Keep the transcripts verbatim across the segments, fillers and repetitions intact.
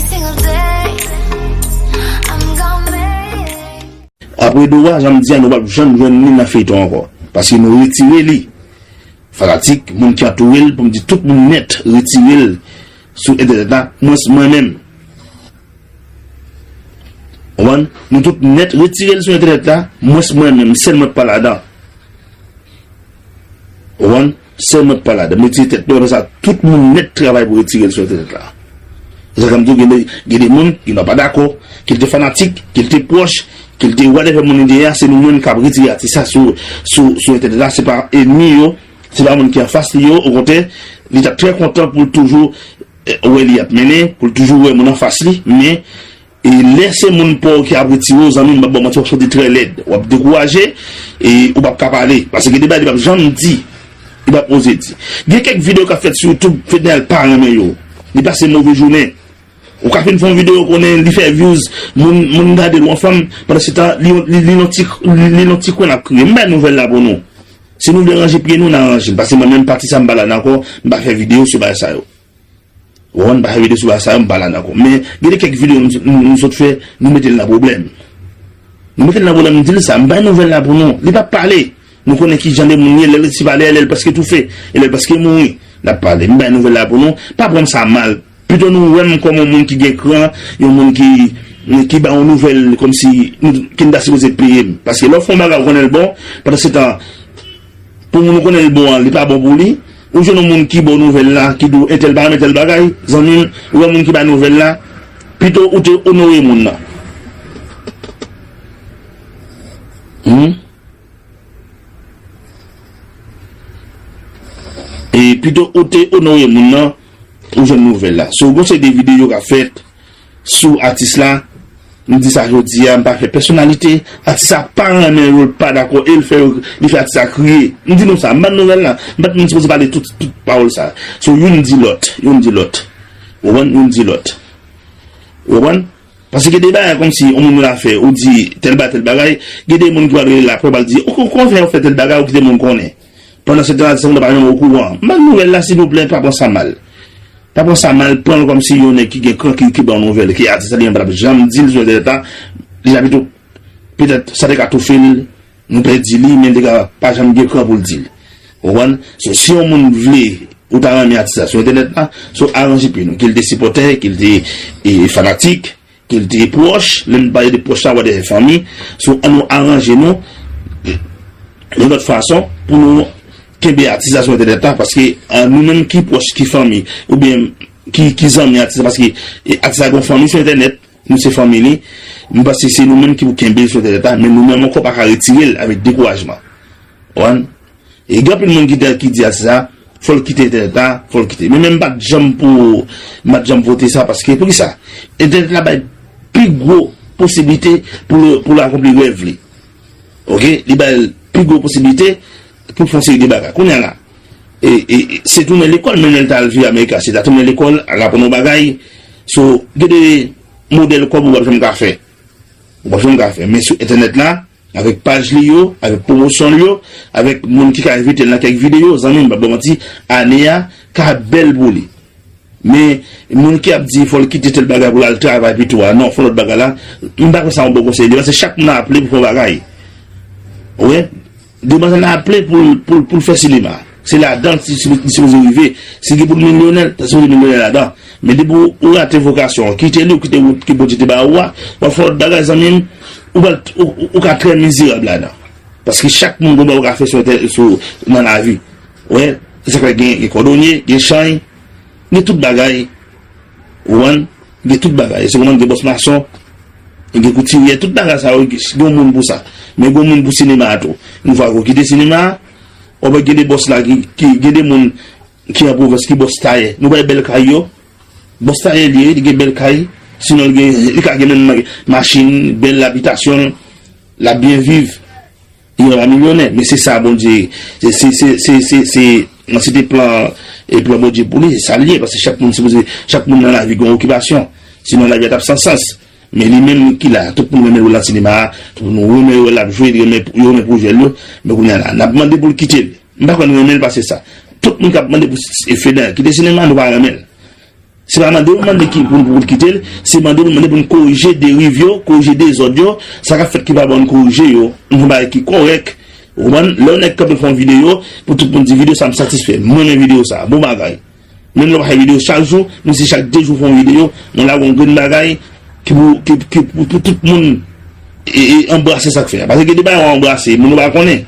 Single day, I'm gonna make it. Apre Dora, jan m di a, nou p ap janm jwenn li nan feyton ankò. Paske nou retire li. Fanatik, moun ki antoure l, pou m di tout moun nèt, retire l sou entènèt la, mwens mwen menm. Ou konprann? Nou tout nèt retire l sou entènèt la, mwens mwen menm, sèl mwen k pa ladan. Ou konprann? Sèl mwen k pa ladan. M retire tèt mwen, apre sa, tout moun nèt travay pou retire l sou entènèt la. E sa k ap di w, gen de, gen de moun ki pa dakò, ke l te fanatik, ke l te pwòch, ke l te whatever moun li te ye a, se nou menm k ap retire atis sa sou, sou, sou entènèt la, se pa ènmi yo, se pa moun ki anfas li yo, okontrè, li t ap trè kontan pou l toujou, eh, wè li ap mennen, pou l toujou wè moun anfas li, men, e lè se moun pa w ki ap retire w, zanmi m, m p ap ba w manti, w ap santi trè lèd, w ap dekouraje, e ou p ap ka pale, paske gen de bagay li p ap janm di, li p ap oze di. Gen kèk videyo k ap fèt sou YouTube, Fednaelle pa renmen yo, li pase move jounen. Ou ka fin fè yon videyo konnen li fè views, moun, moun gade l, yon fanm, pandan se tan, li, li, li nan ti, li, li nan ti kwen l ap kriye. M bay nouvèl la pou nou. Si nou vle ranje pye nou, n a ranje l. Paske mwen menm pati sa m pa ladan ankò, m pa fè videyo sou bagay sa yo. Ou konprann, m pa fè videyo sou bagay sa yo, m pa ladan ankò. Men, gen de kèk videyo nou, nou, nou sot fè, nou mete l nan pwoblèm. Nou mete l nan pwoblèm, m di l sa, m bay nouvèl la pou nou. Li p ap pale. Nou konnen ki jan de moun li ye, lè l resi pale, lè l prèske toufe, e lè l prèske mouri. L ap pale. M bay nouvèl la pou nou. Pa pran m sa mal. Pito nou wè m kòm yon moun ki gen kran, yon moun ki, ki ba yon nouvèl kòmsi nou, ki n ta sipoze peye m. Paske lè w fè yon bagay, ou konnen l bon, pandan se tan, pou moun ou konnen l bon an, li pa bon pou li, ou jwenn yon moun ki ba w nouvèl la, ki di w entèl pa renmen tèl bagay, zanmi m, ou wè moun ki bay nouvèl la, pito ou te onore moun nan. Hmm? E pito ou te onore moun nan, ou jwenn nouvèl la. So, gon seri de videyo k ap fèt sou atis la, m di sa jodi a, m pa fè pèsonalite, atis la pa renmen yo, l pa dakò, e l fè yo, li fè atis la kriye. M di nou sa, m ban nouvèl la, m pa t menm sipoze pale tout, tout pawòl sa. So, youn di lòt, youn di lòt. Ou konprann? Youn di lòt. Ou konprann? Paske gen de bagay kòmsi yon moun la fè, ou di tèl bagay, tèl bagay, gen de moun ki pral rele l apre, pral di, ou, ou konn fè, ou fè tèl bagay, ou kite moun konnen. Pandan se tan, se moun pa menm okouran. M ban nouvèl la, silvouplè, pa pran sa mal. Pa pran sa mal, pran l kòmsi yon nèg ki gen kran, ki, ki ban w nouvèl, ki atis la, li menm pa t ap janm di l sou entènèt la, li ta pito, petèt, sa te ka toufe l, nou pèdi li, men li te ka pa janm gen kran pou l di l. Ou konprann? So, si yon moun vle, ou ta renmen atis la sou entènèt la, so, aranje pye nou, ke l te sipòtè, ke l te, e, fanatik, ke l te pwòch, lè m pale de pwòch la, whatever, fanmi, so, ann nou aranje nou, yon lòt fason, pou nou kenbe atis la sou entènèt la, paske, a, nou menm ki pwòch, ki fanmi, oubyen ki, ki zanmi atis la, paske, e, atis la gen yon fanmi sou entènèt, nou se fanmi li, m panse se nou menm ki pou kenbe l sou entènèt la, men nou menm ankò pa ka retire l avèk dekourajman. Ou konprann? E gen anpil moun ki, ki di atis la, fò l kite entènèt la, fò l kite. Men, men m pa t janm pou, m pa t janm vote sa, paske, poukisa? Entènèt la bay pi gwo posiblite pou l, pou l akonpli rèv li. Oke? Li bay l pi gwo posiblite pou l fè yon seri de bagay. Kounye a la, e, e, e, se tounen lekòl, menm lè l t al viv Amerik la, se ta tounen lekòl, al aprann yon bagay. So, gen de modèl kòb ou p ap janm ka fè. Ou p ap janm ka fè. Men sou entènèt la, avèk paj li yo, avèk pwomosyon li yo, avèk moun ki ka envite l nan kèk videyo, zanmi m, m p ap ba w manti, ane a ka bèl pou li. Men, moun ki ap di fò l kite tèl bagay pou l al travay pito a, non, fè lòt bagay la, m pa kwè sa yon bon konsèy. Li panse chak moun ap aple pou fè yon bagay. Ou wè? Demwazèl la aple pou l, pou l, pou l fè sinema. Se ladan l li sipoze rive. Si gen pou l milyonè, l ta sipoze milyonè ladan. Men depi w, ou rate vokasyon an, kite li, ou kite wout ke Bondye te ba ou a, w ap fè lòt bagay, zanmi m, ou pral, ou, ou, ou ka trè mizerab ladan. Paske chak moun gon bagay ou ka fè sou entè-, sou, nan lavi. Ou wè, se sa k fè gen, gen kòdonye, gen chany, gen tout bagay. Ou konprann? Gen tout bagay. Se konprann gen bòs mason, gen koutirye, tout bagay sa yo, gen yon moun pou sa. Men gen yon moun pou sinema a tou. Yon fwa ke w kite sinema a, w ap wè gen de bòs la ki, ki, gen de moun ki an pwovens, ki bòs tayè. Nou wè bèl kay yo. Bòs tayè li ye, li gen bèl kay. Sinon, li gen, li ka gen menm machin, bèl abitasyon, l ap byen viv. Li pa milyonè, men se sa Bondye, se, se, se, se, se, se, nan se te plan, e plan Bondye pou li, se sa l ye, paske chak moun sipoze, chak moun nan lavi gen yon okipasyon. Sinon, lavi a t ap san sans. Men li menm ki la, tout moun renmen l wè l nan sinema a, tout moun renmen wè l ap jwe, li renmen, yo renmen pwojè l yo, men kounye a la, n ap mande pou l kite l. M pa kwè n renmen l pase sa. Tout moun k ap mande pou s-, e Fednaelle kite sinema a, nou pa renmen l. Se pa mande pou mande ki, pou, pou kite l, se mande pou mande pou n korije deriv yo, korije dezòd yo, sa k ap fèt ki pa bon n korije yo, n fè bagay ki kòrèk. Ou konprann? Lè yon nèg kanpe fè yon videyo, pou tout moun di videyo sa m satisfè, m renmen videyo sa, bon bagay. Menm lè w pa fè videyo chak jou, menm si chak de jou fè yon videyo, mwen lage yon grenn bagay ki pou, ki, ki pou, pou tout moun e, e anbrase sa k fè a. Paske gen de bagay w anbrase, moun yo pa konnen.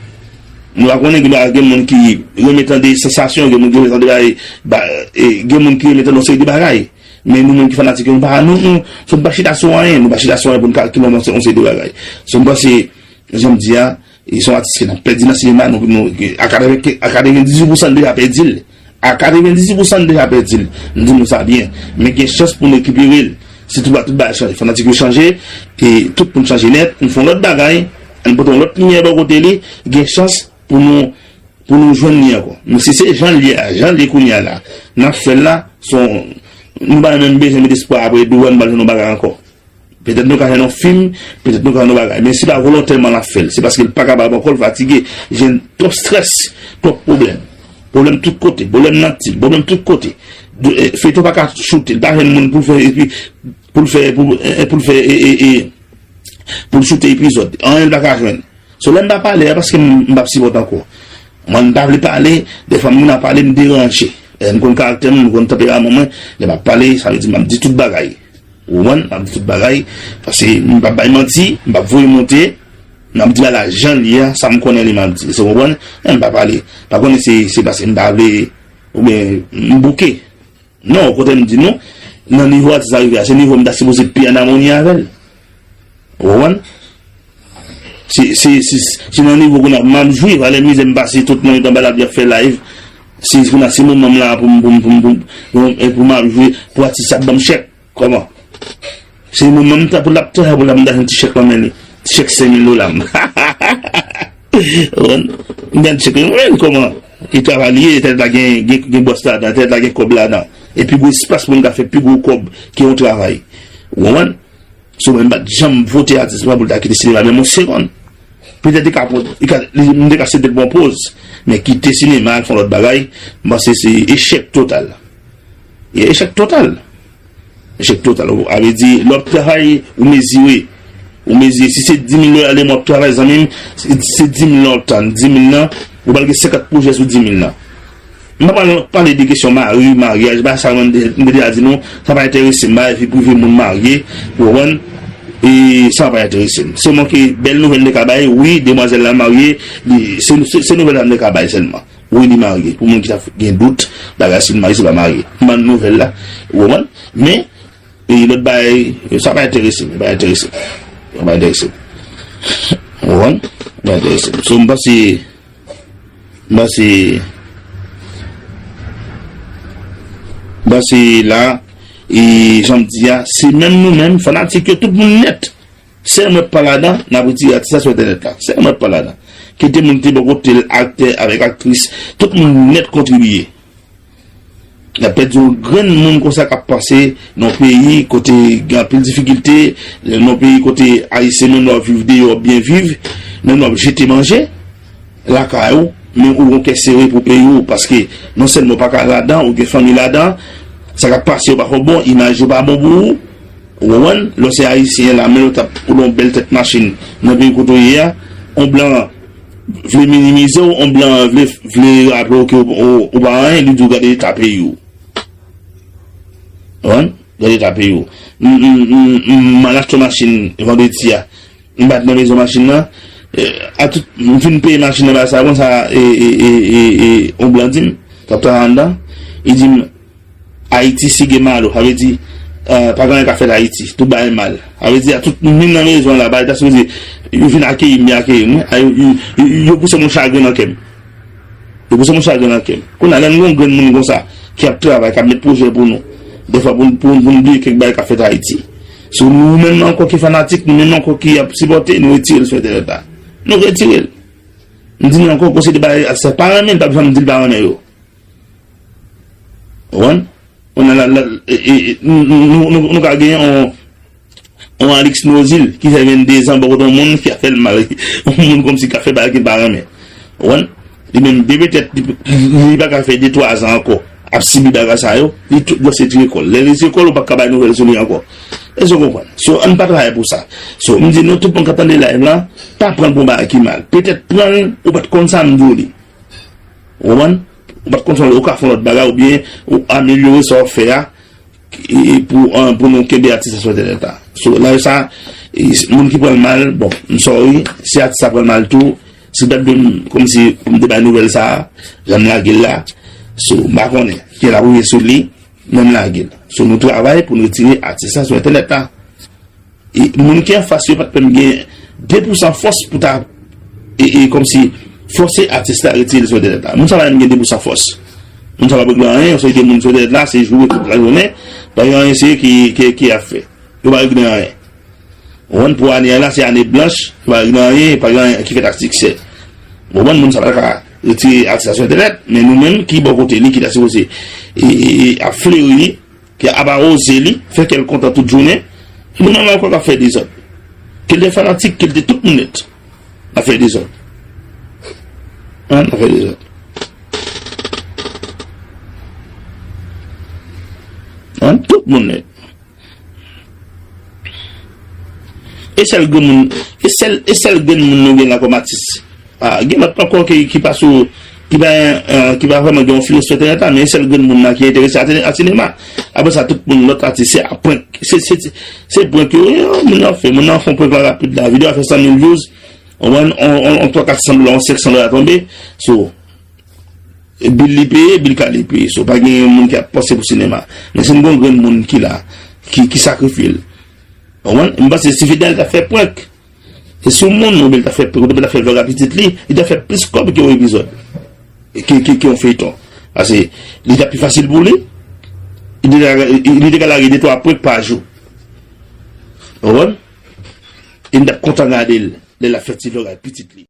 Moun yo pa konnen gen bagay, gen moun ki renmen tande sansasyon, gen moun ki renmen tande bagay, ba, e, gen moun ki renmen tande yon seri de bagay. Men nou menm ki fanatik yo, nou pa, nou, nou, nou pa chita sou anyen, nou pa chita sou anyen pou n kalkile yon, yon seri de bagay. So, m panse, jan m di a, e se yon atis ke n ap pèdi nan sinema, nou, nou, a katreven, a katrevendizuit pousan n deja pèdi l. A katrevendizuit pousan n deja pèdi l. M di nou sa byen. Men gen chans pou n rekipere l. Si tout, tout bagay chanje, fanatik yo chanje, e tout moun chanje nèt, nou fè yon lòt bagay, nou pote yon lòt limyè bò kote li, gen chans pou nou, pou nou jwenn li ankò. Men si se jan l ye a, jan l ye kounye a la, n ap fè l la, se yon, nou pa menm bezwen met espwa apre de wè n pral jwenn yon bagay ankò. Petèt nou ka jwenn yon fim, petèt nou ka jwenn yon bagay. Men se pa volontèman l ap fè l. Se paske l pa kapab ankò, l fatige, jwenn twòp strès, twòp pwoblèm. Pwoblèm tout kote, pwoblèm nan til, pwoblèm tout kote. De, e, feyton pa ka choute, l pa jwenn moun pou l fè, epi, pou l fè, pou, e, e, pou l fè, e, e, e, pou l choute epizòd. Anyen l pa ka jwenn. So, lè m pa pale, a paske m, m p ap sipòte ankò. Mwen, m pa vle pale, dèfwa m vin ap pale, m deranje. E, m konn karaktè mwen, m konn tanperaman mwen, lè m ap pale, sa vle di m ap di tout bagay. Ou konprann? M ap di tout bagay, paske m p ap bay manti, m p ap voye monte, m ap di bagay la jan l ye a, sa m konnen li m ap di. Ou konprann? E, m pa pale, pa konnen se, se paske m pa vle, oubyen m bouke. Non, okontrè m di nou, nan nivo atis la rive a, se nivo m ta sipoze pi an amoni avè l. Ou konprann? Se, se, se, se nan nivo kounye a m ap jwi, valè mizè m pase tout nan mitan balad y ap fè live. Se kounye a se moman m la pou m, pou m, pou m, pou m, pou m, e pou m ap jwi, pou atis ap ban m chèk. Kòman? Se moman m ta pou l ap travay pou l ap m ta jwenn ti chèk nan men li. Ti chèk senk mil dola m. Ou konprann? M gen ti chèk mwen, kòman? E travay li ye, tèt la gen, gen, gen bòs ladan, tèt la gen kòb ladan. E pi gwo espas pou m ka fè pi gwo kòb ke yon travay. Ou konprann? So, mwen m pa t janm vote atis mwen pou l ta kite sinema menm yon segonn. Petèt li ka pran, li ka, li, m te ka sete pran poz, men kite sinema al fè yon lòt bagay, m panse se echèk total. E echèk total. Echèk total. A vle di, lè w ap travay, ou mezire. Ou mezire. Si se di mil dola de mwa w ap travay, zanmi m, se, se di mil lan w ap tann. Di mil lan, ou pral gen senkant pwojè sou di mil lan. M pa pral pale de kesyon mari, maryaj, ba sa mwen m te, m te deja di nou, sa pa enterese m, ba vi prive moun marye, ou konprann? E sa pa enterese m. Sèlman ke bèl nouvèl m te ka bay, wi, demwazèl la marye, li, se, se, se nouvèl la m te ka bay sèlman. Wi, li marye. Pou moun ki ta gen dout, bagay si li marye, se pa marye. M ban nouvèl la, ou konprann? Men, e lòt bagay, sa pa enterese m, pa enterese m. Sa pa enterese m. Ou konprann? Pa enterese m. So, m panse, m panse, m panse la, e jan m di a, se menm nou menm, fanatik yo, tout moun nèt. Sèl mwen k pa ladan, n ap retire atis la sou entènèt la. Sèl mwen k pa ladan. Kite moun ki te bò kote l, aktè avèk aktris, tout moun nèt kontribye. N ap pèdi yon grenn moun konsa k ap pase nan yon peyi kote gen anpil difikilte, nan yon peyi kote Ayisyen menm lè w ap viv deyò w ap byen viv, menm lè w ap jete manje lakay ou, men ou gen kè sere pou peyi w, paske non sèlman w pa ka ladan, ou gen fanmi ladan, sa k ap pase yo pa fò bon, imaj yo pa bon pou ou, ou konprann? Lè w se Ayisyen la, men lè w t ap woule yon bèl tèt machin nan peyi kote w ye a, yon blan vle minimize w, yon blan vle, vle raple w ke w, w, ou pa anyen, li di w gade eta peyi w. Ou konprann? Gade eta peyi w. M, m, m, m, m al achte yon machin vandredi a. M bat nan mezon machin nan. E, a tout, m fin peye machin nan, bagay sa, konsa, e, e, e, e, e, yon blan di m, k ap travay anndan, li di m, Ayiti, si gen malo, sa vle di, e, pa gen anyen ka fèt Ayiti, tout bagay mal. Sa vle di, a tout moun nan mezon la, bagay ta sipoze, yo vin akeyi m, yo akeyi m, wi. A, yo, yo, yo, yo pouse m yon chagren nan kè m. Yo pouse m yon chagren nan kè m. Kounye a, lè n gen yon grenn moun konsa, ki ap travay, k ap met pwojè pou nou, dèfwa pou, pou, pou n bliye kèk bagay k ap fèt Ayiti. Si nou menm ankò ki fanatik, nou menm ankò ki ap sipòte, nou retire l sou entènèt la. Nou retire l. M di nou ankò, konseye de bagay, sa pa renmen, l p ap janm di l pa renmen yo. Ou konprann? Kounye a la, la, e, e, e, nou, nou, nou, nou ka gen yon, yon Alix Nozil ki fè venndezan bò kote yon moun ki ap fè l mal. Yon moun kòmsi k ap fè bagay ke l pa renmen. Ou konprann? Li menm, de petèt, li, li pa ka fè de twa zan ankò. ap sibi bagay sa yo, li tou, li se tire kò l. Lè li tire kò l, ou pa ka bay nouvèl sou li ankò. Èske w konprann? So, ann pa travay pou sa. So, m di nou, tout moun k ap tande live la, pa pran l pou yon bagay ki mal. Petèt pran l, ou pa t konn sa m di w li. Ou konprann? Ou pa t konn sa, ou ka fè yon lòt bagay, oubyen ou amelyore sa w ap fè a, e, e pou, an, pou nou kenbe atis la sou entènèt la. So, live sa, e, moun ki pran l mal, bon, m sorry, si atis la pran l mal tou, si l t ap jwenn kòmsi pou m te bay nouvèl sa a, jan m lage l la, so, m pa konnen, si l ap rive sou li, men m lage l. So, nou travay pou n retire atis la sou entènèt la. E moun ki anfas yo pa t menm gen de pousan fòs pou ta, e, e kòmsi fòse atis la retire l sou entènèt la. Moun sa pa menm gen de pousan fòs. Moun sa pa regle anyen, yon seri de moun sou entènèt la, se joure tout lajounen, pa gen anyen serye ki, ki, ki ap fè. Yo pa regle anyen. Ou konprann, pou ane a la, se ane blanch, yo pa regle anyen, pa gen anyen ki fèt ak siksè. Ou konprann, moun sa pa ka retire atis la sou entènèt, men nou menm ki bò kote li, ki ta sipoze, e, e, e, ap fleri li, ki ap awoze li, fè kè l kontan tout jounen, moun nan la ankò k ap fè dezòd. Ke l te fanatik, ke l te tout moun nèt, l ap fè dezòd. An, l ap fè dezòd. An, tout moun nèt. E sèl grenn moun, e sèl, e sèl grenn moun nou gen la kòm atis. A, gen lòt ankò ki, ki pa sou, ki pa, e, ki pa vrèman gen yon filo sou entènèt la, men e sèl grenn moun la ki enterese a, a sinema. Apre sa, tout moun lòt atis, se a prank. Se, se, se, se prank yo, yo, moun nan fè, moun nan fè yon prank la rapid la, videyo a fè san mil views, ou konprann, on, on, on twa kat san dola, on senk san dola tonbe, so, bil li peye, bil ka li peye. So, pa gen yon moun ki ap panse pou sinema. Men si n gen yon grenn moun ki la, ki, ki sakrifye l. Ou konprann? M panse si Fidel ta fè prank, se sou moun, oubyen l ta fè prank, oubyen l ta fè vlòg a pitit li, li ta fè plis kòb ke yon epizòd. Ke, ke, ke yon feyton. Paske li ta pi fasil pou li, li te ka, li te ka lage de twa prank pa jou. Ou konprann? E n t ap kontan gade l, lè l ap fè ti vlòg a pitit li.